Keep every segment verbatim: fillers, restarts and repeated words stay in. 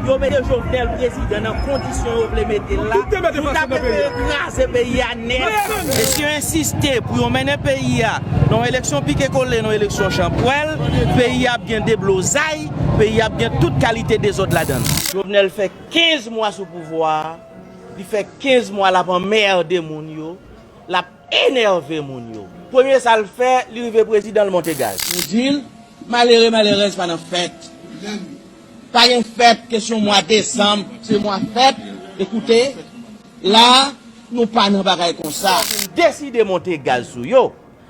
Yo mete Jovenel prezidan nan kondisyon yo vle mete l la. Yo t ap prefere kraze peyi a nèt. E si yo ensiste pou yo mennen peyi a nan yon eleksyon pike kole, nan yon eleksyon chanpwèl, peyi a ap gen deblozay, peyi a ap gen tout kalite dezòd ladan l. Jovenel fè kenz mwa sou pouvwa a, li fè kenz mwa l ap anmède moun yo, l ap enève moun yo. Premye sa l fè, li rive prezidan, l monte gaz. Nou di l, malere, malerèz pa nan fèt. Pa gen fèt, kesyon mwa desanm, se mwa fèt. Ekoute, la, nou pa nan bagay konsa. Li deside monte gaz sou yo.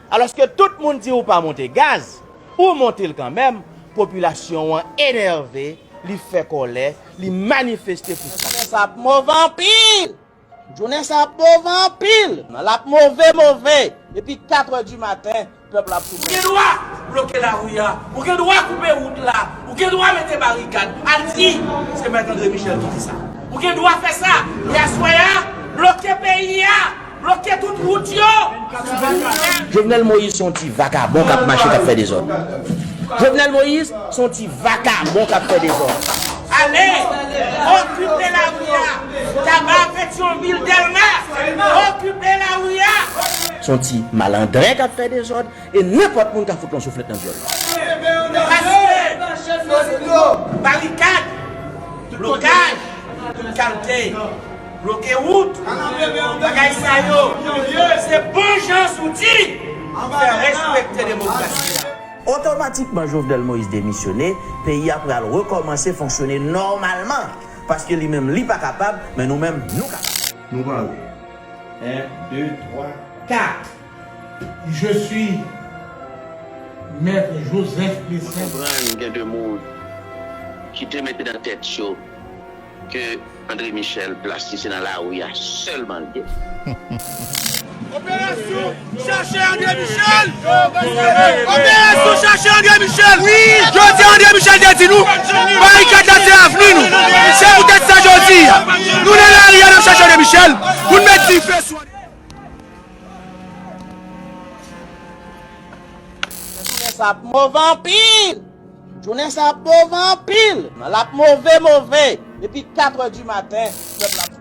Alòske tout moun di ou pa monte gaz, ou monte l kanmenm, popilasyon an enève, li fè kòlè, li manifeste pou sa. Jounen sa ap move anpil! Jounen sa ap move anpil! L ap move, move! Depi katrè di maten, pèp la ap sou... Ou gen dwa bloke lari a, ou gen dwa koupe wout la, ou gen dwa mete barikad. Al di, se Mèt André Michel ki di sa. Ou gen dwa fè sa, men aswè a, bloke peyi a! Bloke tout wout yo! Jovenel Moïse se yon ti vakabon k ap mache, k ap fè dezòd. Jovenel Moïse se yon ti vakabon k ap fè dezòd. Ale! Okipe lari a! Taba, Petyonvil, Dèlma! Okipe lari a! Se yon ti malandren k ap fè dezòd e nenpòt moun ka fout l yon souflèt nan dyòl. Paske barikad, blokaj, tout kalte, bloke wout, bagay sa yo, se bon jan zouti pou fè respekte demokrasi a. Otomatikman, Jovenel Moïse demisyone, peyi a pral rekòmanse fonksyone nòmalman. Paske li menm, li pa kapab, men nou menm, nou kapab. Nou pare. En, de, twa, kat. Je suis Maître Joseph Mwen Plessis. Konprann gen de moun ki te mete nan tèt yo ke André Michel, plas li se nan lari a sèlman l ye. Operasyon chache André Michel! Operasyon chache André Michel! Wi! Jodi a André Michel te di nou, barikad la se avni nou. Se poutèt sa jodi a, nou nan lari a n ap chache André Michel pou n met dife sou André. Jounen sa ap move anpil! Jounen sa ap move anpil! L ap move, move! Depi katrè di maten, pèp la ap